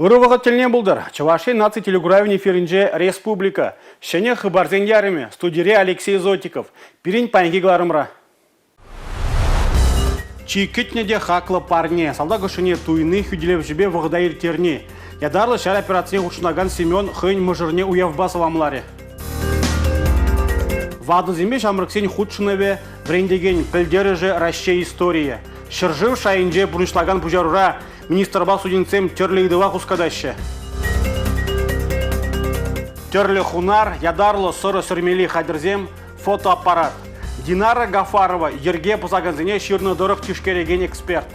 Ырӑ вӑхӑт тӗлне пултӑр. Чӑваш Ен наци телекуравӗн эфирӗнче «Республика». Ҫӗнӗ хыпарсен ярӑмӗ. Студире Алексей Зотиков. Пирӗн паянхи кӑларӑмра. Чи кӗтнӗ те хаклӑ парне, салтак ӑшшине туйни, хӳтӗлевҫӗпе вӑхӑта ирттерни. Ятарлӑ ҫар операцине хутшӑнакан Семен хӑйӗн мӑшӑрне уявпа саламларӗ. Ватӑсемпе ҫамрӑксен хутшӑнӑвӗ, вӗрентекен пӗлтерӗшӗ Раҫҫей историйӗ. Ҫӗршыв шайӗнче пурнӑҫлакан пуҫарура Министрпа студентсем тӗрлӗ ыйтӑва хускатаҫҫӗ. Тӗрлӗ хунар, ятарлӑ сӑрӑ сӗрмелли хатӗрсем, фотоаппарат. Динара Гафарова йӗрке пӑсакансене ҫырнӑ тӑрӑх тишкерекен эксперт.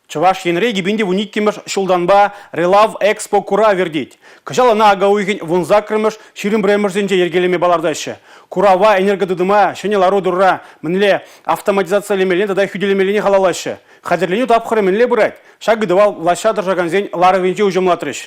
Чӑваш Енре 2012-мӗш ҫултанпа Релав Экспо курав иртет. Кӑҫал ӑна ака уйӑхӗн 18-мӗш, 21-мӗшӗнче йӗркелеме палӑртаҫҫӗ. Курава энерготытӑма ҫӗнӗ лару-тӑрура мӗнле автоматизацилемеллине тата хӳтӗлемеллине халаллаҫҫӗ. Хатӗрленӳ тапхӑрӗ мӗнле пырать? Ҫак ыйтӑва влаҫра тӑрӑшакансен ларӑвӗнче уҫӑмлатрӗҫ.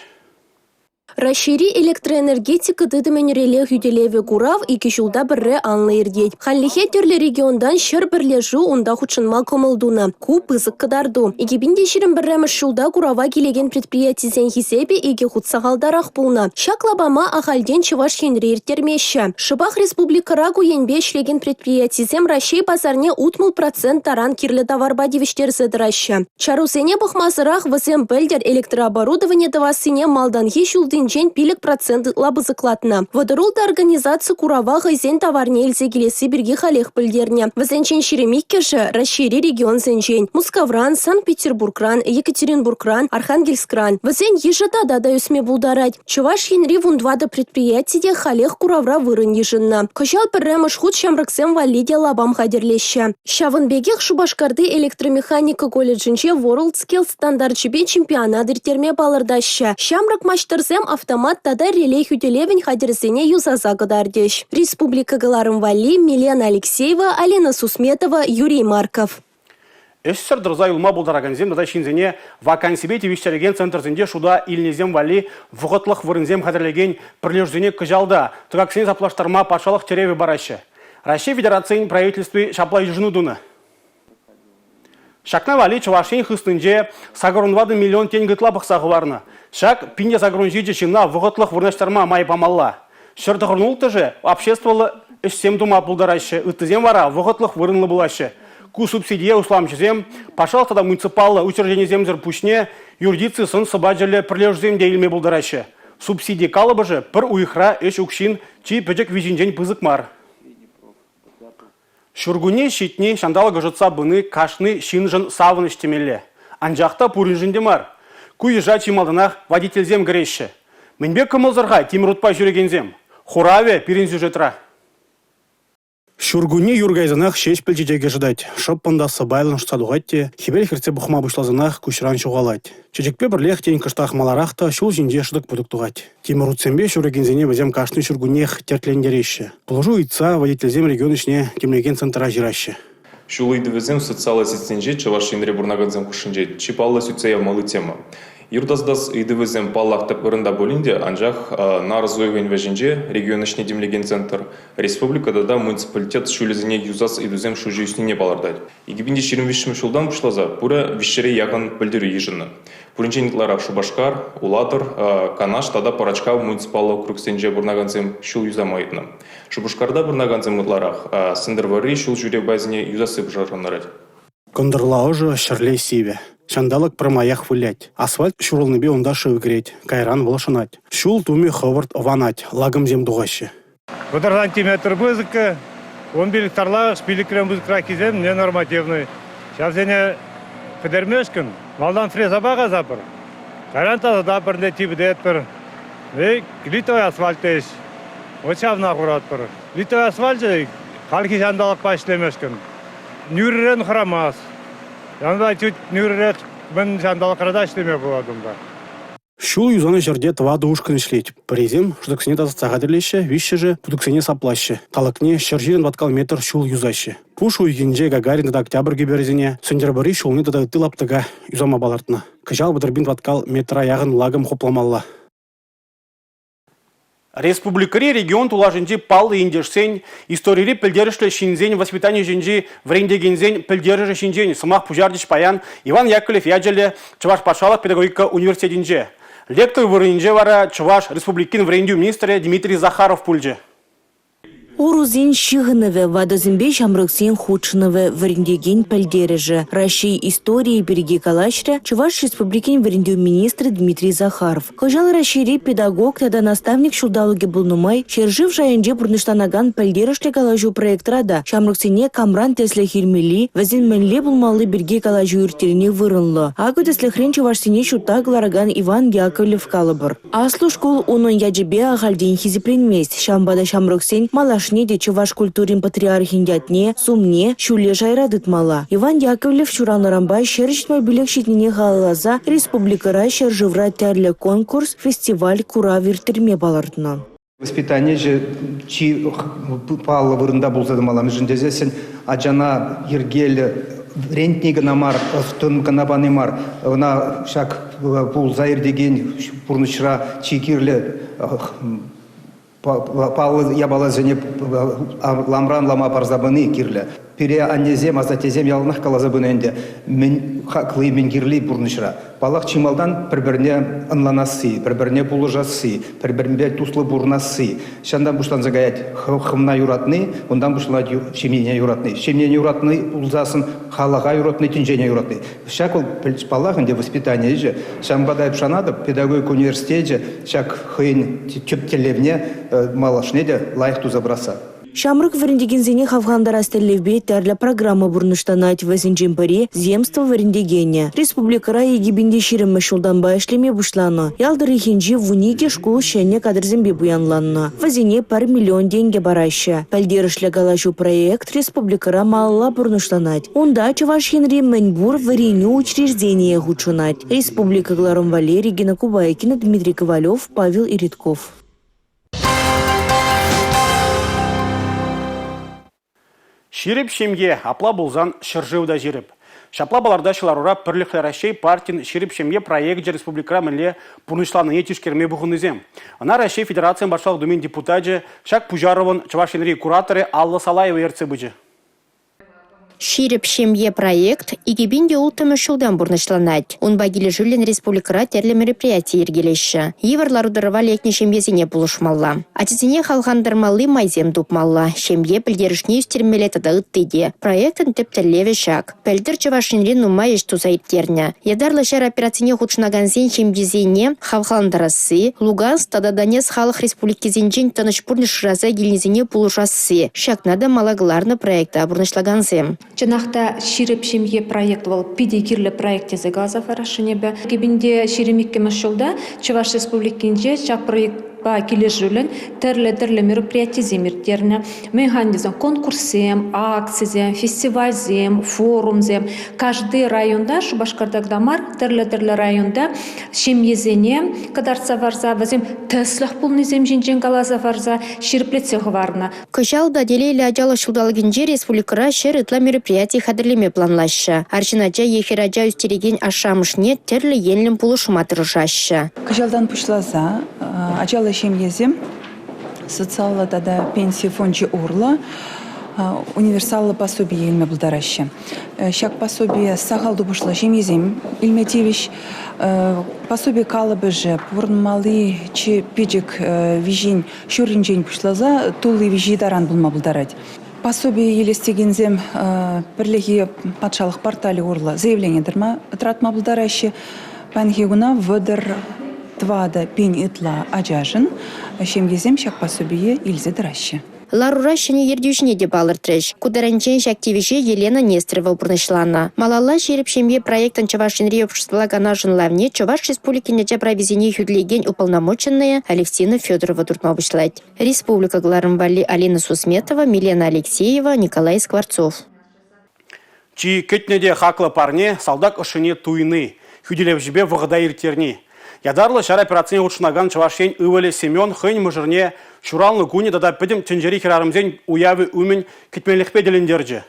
Раҫҫейри электроэнергетика тытӑмӗн реле хӳтӗлевӗ курав икӗ ҫулта пӗрре анлӑ иртет. Хальлӗхе тӗрлӗ регионтан 101 пӗрлешӳ унта хутшӑнма кӑмӑл тунӑ. Ку пысӑк кӑтарту. 2021 ҫулта курава килекен предприятисен хисепӗ икӗ хут сахалтарах пулнӑ. Ҫак лапама ахальтен Чӑваш Енре ирттермеҫҫӗ. Шӑпах республикӑра ку енпе ӗҫлекен предприятисем Раҫҫей пасарне 60 процент таран кирлӗ таварпа тивӗҫтерсе тӑраҫҫӗ. Чарусене пӑхмасӑрах вӗсем пӗлтӗр электрооборудовани тӑвассине малтанхи ҫултинчен 5 процент ытла пысӑклатнӑ. 36 организаци курава хӑйсен таварне илсе килесси пирки халех пӗлтернӗ. Вӗсенчен 22-шӗ Раҫҫейри регионсенчен, Мускавран, Санкт-Петербургран, Екатеринбургран, Архангельскран. Вӗсен йышӗ тата та ӳсме пултарать. Чӑваш Енри 14 предприяти те халех куравра вырӑн йышӑннӑ. Кӑҫал пӗрремӗш хут ҫамрӑксем валли те лапам хатӗрлеҫҫӗ. Ҫавӑн пекех Шупашкарти электромеханика колледжӗнче WorldSkills стандарчӗпе чемпионат ирттерме палӑртаҫҫӗ. Ҫамрӑк маҫтӑрсем автомат тата реле хӳтӗлевӗн хатӗрӗсене юсаса кӑтартӗҫ. Республика кӑларӑм валли Милена Алексеева, Алина Сусметова, Юрий Марков. Ӗҫсӗр тӑрса юлма пултаракансем тата ҫынсене вакансипе тивӗҫтерекен центрсенче шута илнисем валли вӑхӑтлӑх вырӑнсем хатӗрлекен пӗрлешӳсене кӑҫал та тӑкаксене саплаштарма патшалӑх тӗревӗ параҫҫӗ. Раҫҫей Федерацийӗн правительстви ҫапла йышӑну тунӑ. Ҫакна валли Чӑваш Ен хыснинче 84 миллион тенкӗ ытла пӑхса хӑварнӑ. Ҫак 1087 ҫынна вӑхӑтлӑх вырнаҫтарма май памалла. 196-шӗ обществӑллӑ ӗҫсем тума пултараҫҫӗ, ыттисем вара вӑхӑтлӑх вырӑнлӑ пулаҫҫӗ. Ку субсидие усламҫӑсем, патшалӑх тата муниципаллӑ учрежденисемсӗр пуҫне юридици сӑн-сӑпачӗллӗ пӗрлешӳсем те илме пултараҫҫӗ. Субсиди калӑпӑшӗ пӗр уйӑхра ӗҫ укҫин чи пӗчӗк виҫинчен пысӑк мар. Ҫуркунне ҫитни, ҫанталӑк ӑшӑтса пыни кашни ҫыншӑн савӑнӑҫ темелле. Анчах та пуриншӗн те мар. Ку йыша чи малтанах водительсем кӗреҫҫӗ. Мӗнпе кӑмӑлсӑр-ха тимӗр утпа ҫӳрекенсем? Хуравӗ пирӗн сюжетра. Ҫуркунне юр кайсанах ҫеҫпӗл чечекӗ шӑтать. Шӑппӑн та сӑпайлӑн шӑтса тухать те хӗвел хӗртсе пӑхма пуҫласанах куҫран ҫухалать. Чечекпе пӗрлех, тен, кӑштах маларах та ҫул ҫинче шӑтӑк-путӑк тухать. Тимӗр утсемпе ҫӳрекенсене вӗсем кашни ҫуркуннех тертлентереҫҫӗ. Пулӑшу ыйтса водительсем регион ӗҫне тимлекен центра ҫыраҫҫӗ. Ҫул ыйтӑвӗсем социаллӑ сетьсенче Чӑваш Енре пурӑнакансем хушшинче чи паллӑ сӳтсе явмалли тема. Юр тасатас ыйтӑвӗсем, паллах, тӗп вырӑнта пулин те, анчах нарӑс уйӑхӗн вӗҫӗнче регион ӗҫне тимлекен центр республика тата муниципалитет ҫулӗсене юсас ыйтусем шучӗ ӳснине палӑртать. 2023 ҫултан пуҫласа пурӗ виҫҫӗре яхӑн пӗлтерӳ йышӑннӑ. Пуринчен ытларах Шупашкар, Улатӑр, Канаш тата Пӑрачкав муниципаллӑ округсенче пурӑнакансем ҫул юсама ыйтнӑ. Шупашкарта пурӑнакансем ытларах Сӗнтӗрвӑрри ҫул ҫӳрев базине юсасси пӑшӑрхантарать. Кӑнтӑрла ӑшӑ, ҫӗрле сивӗ. Ҫанталӑк пӗрмаях вылять. Асфальт ҫурӑлнипе унта шыв кӗрет, кайран вӑл шӑнать. Ҫул тумӗ хӑвӑрт ванать, лакӑмсем тухаҫҫӗ. 30 сантиметр пысӑк, 15 тарлаш, пилӗкрен пысӑкраххисем ненормативный. Ҫавсене пӗтермешкӗн малтан фрезапа касапӑр, кайран тасатапӑр, типӗтетпӗр. Литовый асфальт теҫ. Вот ҫавна хуратпӑр. Литовый асфальчӗ хальхи ҫанталӑкпа ӗҫлемешкӗн нӳрӗрен хӑрамасть. Ҫавӑнпа чуть нӳрӗрех мӗн ҫанталӑкра та ӗҫлеме пулать унпа. Ҫул юсанӑ ҫӗрте тӑватӑ ушкӑн ӗҫлет. Пӗрисем шӑтӑксене тасатса хатӗрлеҫҫӗ, виҫҫӗшӗ путӑксене саплаҫҫӗ. Талӑкне 120 тӑваткал метр ҫул юсаҫҫӗ. Пуш уйӑхӗнче Гагарин тата Октябрь кӗперӗсене, Сӗнтӗрвӑрри ҫулне тата ытти лаптӑка юсама палӑртнӑ. Кӑҫал 30 пин тӑваткал метра яхӑн лакӑм хупламалла. Республикӑри регион тулашӗнчи паллӑ ентешсен, историри пӗлтерӗшлӗ ҫынсен воспитани ӗҫӗнчи вӗрентекенсен пӗлтерӗшӗ ҫинчен сӑмах пуҫарчӗҫ паян Иван Яковлев ячӗллӗ Чӑваш патшалӑх педагогика университетӗнче. Лектор вырӑнӗнче вара Чӑваш Республикин вӗрентӳ министрӗ Дмитрий Захаров пулчӗ. Ӑрусен ҫыхӑнӑвӗ, ватӑсемпе ҫамрӑксен хутшӑнӑвӗ, вӗрентекен пӗлтерӗшӗ. Раҫҫей историйӗ пирки калаҫрӗ Чӑваш Республикин вӗрентӳ министрӗ Дмитрий Захаров. Кӑҫал Раҫҫейре педагог тата наставник ҫулталӑкӗ пулнӑ май ҫӗршыв шайӗнче пурнӑҫланакан пӗлтерӗшлӗ калаҫу проектра та ҫамрӑксене камран тӗслӗх илмелли, вӗсен мӗнле пулмалли пирки калаҫу ирттерни вырӑнлӑ. Акӑ тӗслӗхрен чӑвашсене ҫутта кӑларакан Иван Яковлев калӑпӑр. Аслӑ шкул унӑн ячӗпе ахальтен хисепленмест. Ҫавӑнпа та ҫамрӑксен малашне те чӑваш культурин патриархӗн ятне, сумне ҫӳллӗ шайра тытмалла. Иван Яковлев ҫуралнӑранпа 175 ҫитнине халалласа республикӑра, ҫӗршывра тӗрлӗ конкурс, фестиваль, курав ирттерме палӑртнӑ. Воспитани ӗҫӗ чи паллӑ вырӑнта пулса тӑмалла, мӗншӗн тесессӗн ачана йӗркеллӗ вӗрентни кӑна мар, ӑс-тӑн кӑна пани мар, ӑна ҫак пулса иртекен пурнӑҫра чи кирлӗ паллӑ япаласене ламран лама парса пыни кирлӗ. Пире аннесем, асаттесем яланах каласа пынӑ ӗнтӗ, мӗн хакли, мӗн кирли пурнӑҫра. Паллах, чи малтан пӗр-пӗрне ӑнланасси, пӗр-пӗрне пулӑшасси, пӗр-пӗринпе туслӑ пурӑнасси. Ҫантан пуҫланса каять хӑвна юратни, унтан пуҫланать ҫемьене юратни. Ҫемьене юратни пулсассӑн халӑха юратни, тӗнчене юратни. Ҫак вӑл, паллах ӗнтӗ, воспитани ӗҫӗ. Ҫавӑнпа та эп шанатӑп, педагогика университечӗ ҫак хӑйӗн тӗп тӗллевне малашне те лайӑх туса пырасса. Ҫамрӑк вӗрентекенсене хавхалантарас тӗллевпе тӗрлӗ программа пурнӑҫланать. Вӗсенчен пӗри – «Земство вӗрентекенӗ». Республикӑра 2020-мӗш ҫултанпа ӗҫлеме пуҫланӑ. Ял тӑрӑхӗнчи 12 шкул ҫӗнӗ кадрсемпе пуянланнӑ. Вӗсене пӗр миллион тенкӗ параҫҫӗ. Пӗлтерӗшлӗ калаҫу проект республикӑра малалла пурнӑҫланать. Унта Чӑваш Енри мӗн пур вӗренӳ учрежденийӗ хутшӑнать. Республика кӑларӑм валли Регина Кубайкина, Дмитрий Ковалев, Павел Иритков. Ҫирӗп ҫемье, апла пулсан ҫӗршыв та ҫирӗп. Ҫапла палӑртаҫҫӗ ларура Пӗрлӗхлӗ Раҫҫей партин Ҫирӗп ҫемье проекчӗ республикӑра мӗнле пурнӑҫланнине тишкерме пухӑннисем. Ӑна Раҫҫей Федерацийӗн Патшалӑх Думин депутачӗ, ҫак пуҫарӑвӑн Чӑваш Енри кураторӗ Алла Салаева ертсе пычӗ. Ҫирӗп ҫемье проект 2006-мӗш ҫултан пурнӑҫланать. Унпа килӗшӳллӗн республикӑра тӗрлӗ мероприяти йӗркелеҫҫӗ. Йывӑр лару-тӑрӑва лекнӗ ҫемьесене пулӑшмалла. Ачасене хавхалантармалли майсем тупмалла, ҫемье пӗлтерӗшне ӳстермелле тата ытти те. Проектӑн тӗп тӗллевӗ ҫак. Пӗлтӗр Чӑваш Енре нумай ӗҫ туса ирттернӗ. Ятарлӑ ҫар операцине хутшӑнакансен ҫемйисене хавхалантарасси, Луганск тата Донецк халӑх республикисенчен тӑнӑҫ пурнӑҫ шыраса килнисене пулӑшасси. Ҫакна та мала кӑларнӑ проекта пурнӑҫлакансем. Чӑнах та ҫирӗп ҫемье проект вӑл питӗ кирлӗ проект тесе каласа парасшӑн эпӗ. 2022 ҫулта Чӑваш Республикинче ҫак проектпа килӗшӳллӗн тӗрлӗ-тӗрлӗ мероприятисем ирттернӗ. Мӗн-ха тесен конкурссем, акцисем, фестивальсем, форумсем. Каждый районта, Шупашкарта кӑна мар, тӗрлӗ-тӗрлӗ районта ҫемьесене кӑтартса парса, вӗсем тӗслӗх пулнисем ҫинчен каласа парса ҫирӗплетсе хӑварнӑ. Кӑҫал та телейлӗ ачалӑх ҫулталӑкӗнче республикӑра 100 ытла мероприяти хатӗрлеме планлаҫҫӗ. Арҫын ача е хӗр ача ӳстерекен ашшӗ-амӑшне тӗрлӗ енлӗн пулӑшма тӑрӑшаҫҫӗ. Кӑҫалтан пуҫласа ачаллӑ ҫемьесем социаллӑ тата пенси фончӗ урлӑ универсаллӑ пособи илме пултараҫҫӗ. Ҫак пособие сахал тупӑшлӑ ҫемьесем илме тивӗҫ. Пособи калӑпӑшӗ пурӑнмалли чи пӗчӗк виҫин ҫурринчен пуҫласа тулли виҫи таран пулма пултарать. Пособи илес текенсем пӗрлехи патшалӑх порталӗ урлӑ заявлени тӑратма пултараҫҫӗ. Паянхи куна 34 пин ытла ачашӑн ҫемьесем ҫак пособие илсе тӑраҫҫӗ. Ларура ҫӗнӗ ертӳҫӗне те палӑртрӗҫ. Ку таранччен ҫак тивӗҫе Елена Нестерова пурнӑҫланӑ. Малалла «Ҫирӗп ҫемье» проектӑн Чӑваш Енри обществӑлла канашӗн лавне Чӑваш Республикин ача прависене хӳтӗлекен уполномоченнӑйӗ Алевтина Федорова туртма пуҫлать. Республика кӑларӑм валли Алина Сусметова, Милена Алексеева, Николай Скворцов. Чи кӗтнӗ те хаклӑ парне – салтак ӑшшине туйни, хӳтӗлевҫӗпе вӑхӑта ирттерни. Ятарлӑ ҫар операцине хутшӑнакан Чӑваш Ен ывӑлӗ Семен хӑйӗн мӑшӑрне ҫуралнӑ кунӗ тата пӗтӗм тӗнчери хӗрарӑмсен уявӗ умӗн кӗтменлӗхпе тӗлӗнтерчӗ.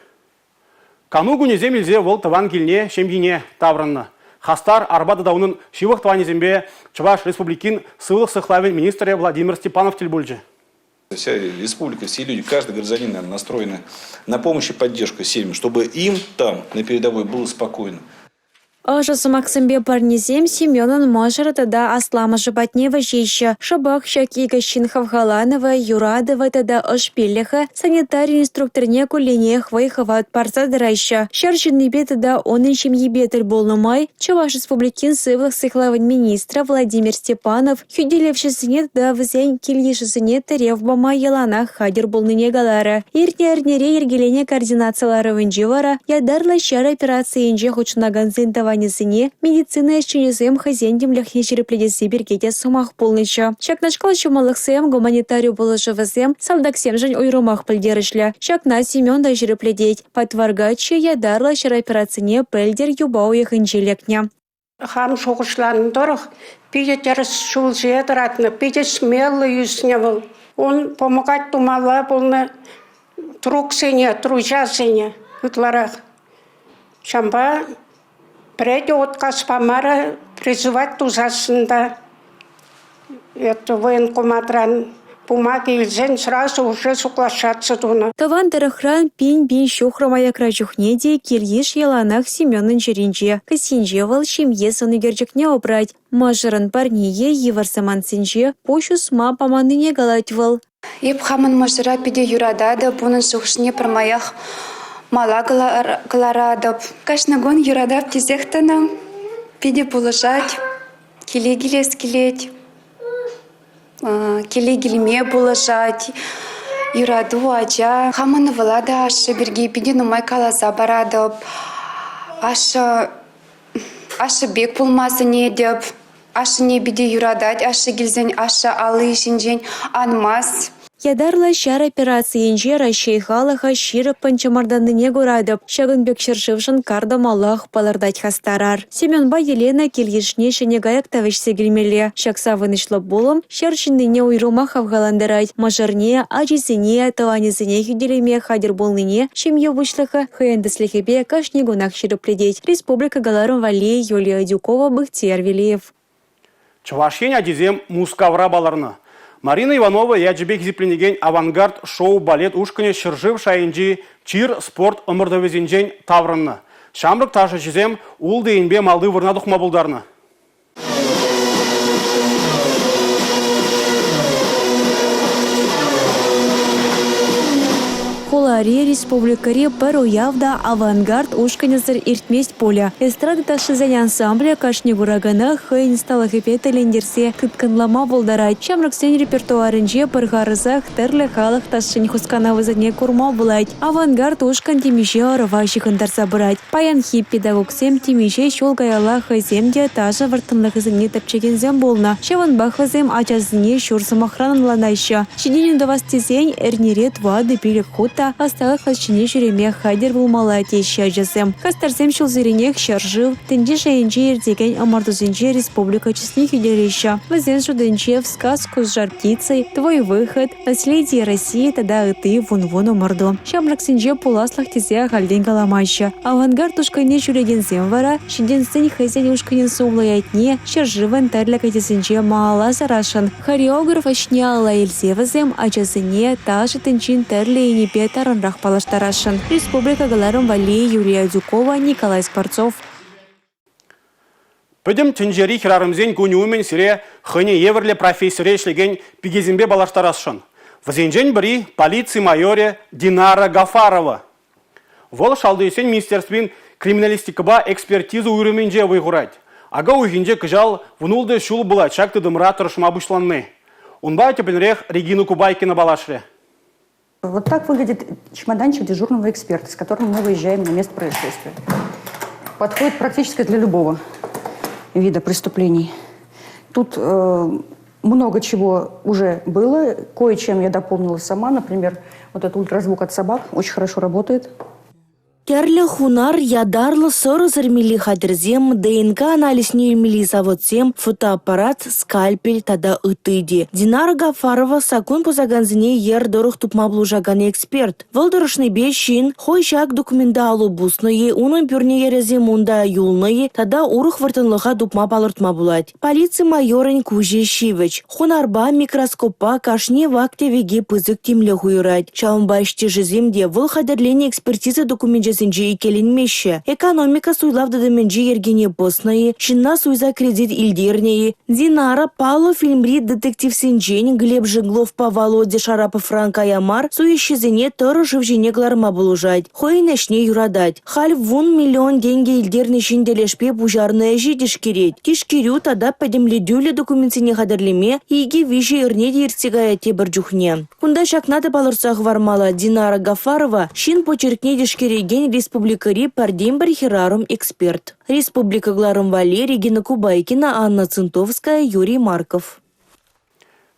Кану кунӗсем илсе вӑл тӑван килне, ҫемйине таврӑннӑ. Хастар арпа тата унӑн ҫывӑх тӑванӗсемпе Чӑваш Республикин сывлӑх сыхлавӗн министрӗ Владимир Степанов тӗл пулчӗ. Вся республика, все люди, каждый гражданин, наверное, настроены на помощь и поддержку семьям, чтобы им там, на передовой, было спокойно. Ӑшӑ сӑмахсемпе парнесем Семенӑн мӑшӑрӗ тата асламӑшӗ патне вӗҫеҫҫӗ. Шӑпах ҫак икӗ ҫын хавхаланӑвӗ, юратӑвӗ тата ӑш пиллӗхӗ санитари инструкторне кулленех вӑй-хӑват парса тӑраҫҫӗ. Ҫар ҫыннипе тата унӑн ҫемйипе тӗл пулнӑ май Чӑваш Республикин сывлӑх сыхлавӗн министрӗ Владимир Степанов Хӳтӗлевҫӗсене тата вӗсен кил-йышӗсене тӗрев пама яланах хатӗр пулнине каларӗ. Иртнӗ эрнере йӗркеленӗ координаци ларӑвӗнче вара ятарлӑ ҫар операцийӗнче хутшӑнакансен тӑванӗсене медицина ӗҫченӗсем хӑйсен тимлӗхне ҫирӗплетесси пирки те сӑмах пулнӑччӗ. Ҫакнашкал ҫӑмӑллӑхсем, гуманитари пулӑшӑвӗсем салтаксемшӗн уйрӑмах пӗлтерӗшлӗ. Ҫакна Семен та ҫирӗплетет. Патвар каччӑ ятарлӑ ҫар операцине пӗлтӗр юпа уйӑхӗнче лекнӗ. Хам шухӑшланӑ тӑрӑх, питӗ тӗрӗс ҫул ҫине тӑратнӑ, питӗ смеллӑ ӳснӗ вӑл. Ун помогать тумалла пулнӑ труксене, труҫасене ытларах. Ҫавӑнпа пӗрре те отказ памарӗ, призывать тусассӑн та Это военкоматран пума килсен сразу уже соглашаться тунӑ. Тӑван тӑрӑхран пин-пин ҫухрӑм аякра чухне те кил-йыш яланах Семенӑн чӗринче. Кӗсйинче вӑл ҫемье сӑн ӳкерчӗкне упрать. Мӑшӑрӑн парнийӗ йывӑр самантсенче пуҫ усма паманнине калать вӑл. Эп хамӑн мӑшӑра питӗ юрататӑп, унӑн шухӑшне пӗрмаях мала кӑларатӑп. Кашни кун юратап тесех тӑнӑ. Питӗ пулӑшать. Киле килес килет, киле килме пулӑшать, юрату, ача. Хамӑн ывӑла та ашшӗ пирки питӗ нумай каласа паратӑп. Ашшӗ ашшӗ пек пулма сӗнетӗп. Ашшӗне питӗ юратать. Ашшӗ килсен ашшӗ алли ҫинчен анмасть. Ятарлӑ ҫар операцийӗнче Раҫҫей халӑхӗ ҫирӗппӗн чӑмӑртаннине куратӑп. Ҫакӑн пек ҫӗршывшӑн кар тӑмаллах, палӑртать хастар ар. Семенпа Елена кил-йышне ҫӗнӗ кайӑк та вӗҫсе килмелле. Ҫак савӑнӑҫлӑ пулӑм ҫар ҫыннине уйрӑмах хавхалантарать. Мӑшӑрне, ачисене, тӑванӗсене хӳтӗлеме хатӗр пулнине ҫемье пуҫлӑхӗ хӑйӗн тӗслӗхӗпе кашни кунах ҫирӗплетет. Республика кӑларӑм валли Юлия Адюкова, Бахтияр Велиев. Чӑваш Ен ачисем Мускавра палӑрнӑ. Марина Иванова ячӗпе хисепленекен «Авангард» шоу-балет ушкӑнӗ ҫӗршыв шайӗнчи чир спорт ӑмӑртӑвӗсенчен таврӑннӑ. Ҫамрӑк ташӑҫӑсем ултӑ енпе малти вырӑна тухма пултарнӑ. Хулари, республикӑри пӗр уяв та «Авангард» ушкӑнӗсӗр иртмест пулӗ. Эстрада ташшисен ансамблӗ кашни куракана хӑйӗн ӑсталӑхӗпе тӗлӗнтерсе тыткӑнлама пултарать. Ҫамрӑксен репертуарӗнче пӗр харӑсах тӗрлӗ халӑх ташшин хусканӑвӗсене курма пулать. «Авангард» ушкӑн темиҫе ӑрӑва ҫыхӑнтарса пырать. Паянхи педагогсем темиҫе ҫул каялла хӑйсем те ташӑ вӑрттӑнлӑхӗсене тӗпчекенсем пулнӑ. Ҫавӑнпах вӗсем ачасене ҫур сӑмахран ӑнланаҫҫӗ. Ҫитӗнӳ тӑвас тесен эрнере тӑватӑ-пилӗк хут та ӑсталӑх лаҫҫине ҫӳреме хатӗр пулмалла теҫҫӗ ачасем. Хастарсем ҫулсеренех ҫӗршыв, тӗнче шайӗнче иртекен ӑмӑртусенче республика чысне хӳтӗлеҫҫӗ. Вӗсен шутӗнче «В сказку с жар-птицей», «Твой выход», «Наследие России» тата ытти вун-вун ӑмӑрту. Ҫамрӑксенче пуласлӑх тесе ахальтен каламаҫҫӗ. «Авангард» ушкӑнне ҫӳрекенсем вара ҫитӗнсен хӑйсен ушкӑнӗн сумлӑ ятне ҫӗршывӑн тӗрлӗ кӗтесӗнче малалла сарасшӑн. Хореограф ӗҫне алла илсе вӗсем ачасене ташӑ тӗнчин тӗрлӗ енӗпе тарӑнрах паллаштарасшӑн. Республика кӑларӑм валли Юлия Адюкова, Николай Скворцов. Пӗтӗм тӗнчери хӗрарӑмсен кунӗ умӗн сире хӑйне евӗрлӗ профессире ӗҫлекен пикесемпе паллаштарасшӑн. Вӗсенчен пӗри полици майорӗ Динара Гафарова. Вӑл Шалти ӗҫсен министерствин криминалистикӑпа экспертиза уйрӑмӗнче вӑй хурать. Ака уйӑхӗнче кӑҫал 16 ҫул пулать ҫак тытӑмра тӑрӑшма пуҫланни. Унпа тӗплӗнрех Регина Кубайкина паллашрӗ. Вот так выглядит чемоданчик дежурного эксперта, с которым мы выезжаем на место происшествия. Подходит практически для любого вида преступлений. Тут э, много чего уже было, кое-чем я дополнила сама. Например, вот этот ультразвук от собак очень хорошо работает. Тӗрлӗ хунар, ятарлӑ сӑрӑ сӗрмелли хатӗрсем, ДНК анализне илмелли заводсем, фотоаппарат, скальпель тата ытти те. Динара Гафарова саккун пӑсакансене йӗр тӑрӑх тупма пулӑшакан эксперт. Вӑл тӑрӑшнипе ҫын хӑй ҫак документа алӑ пуснӑ-и, унӑн пӳрне йӗрӗсем унта юлнӑ-и тата урӑх вӑрттӑнлӑха тупма палӑртма пулать. Полици майорӗн куҫӗ ҫивӗч. Хунарпа, микроскоппа кашни вак-тӗвеке пысӑк тимлӗх уйӑрать. Ҫавӑнпа ӗҫтешӗсем те вӑл хатӗрленӗ экспертиза докуменчӗсенче иккӗленмеҫҫӗ. Экономика суйлав тытӑмӗнчи йӗркене пӑснӑ-и, ҫынна суйса кредит илтернӗ-и, Динара паллӑ фильмри детективсенчен Глеб Жегловпа Володя Шараповран кая мар суеҫҫӗсене тӑрӑ шыв ҫине кӑларма пулӑшать. Хӑйӗн ӗҫне юратать. Халь вун миллион тенкӗ илтернӗ ҫын тӗлӗшпе пуҫарнӑ ӗҫе тишкерет. Тишкерӳ тата пӗтӗмлетӳллӗ документсене хатӗрлеме 2-3 эрне те иртсе каять тепӗр чухне. Кунта ҫакна та палӑртса хӑвармалла, Динара Гафарова ҫын почеркне тишкерекен республикӑри пӗртен-пӗр хӗрарӑм-эксперт. Республика кӑларӑм валли Регина Кубайкина, Анна Цинтовская, Юрий Марков.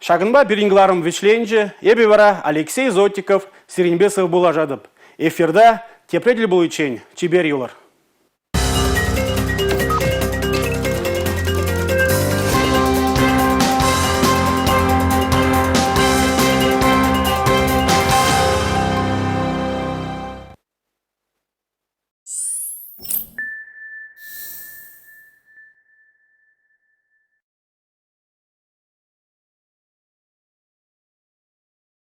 Ҫакӑнпа пирӗн кӑларӑм вӗҫленчӗ. Эпӗ вара Алексей Зотиков сирӗнпе сывпуллашатӑп. Эфирта тепре тӗл пуличчен чипер юлӑр.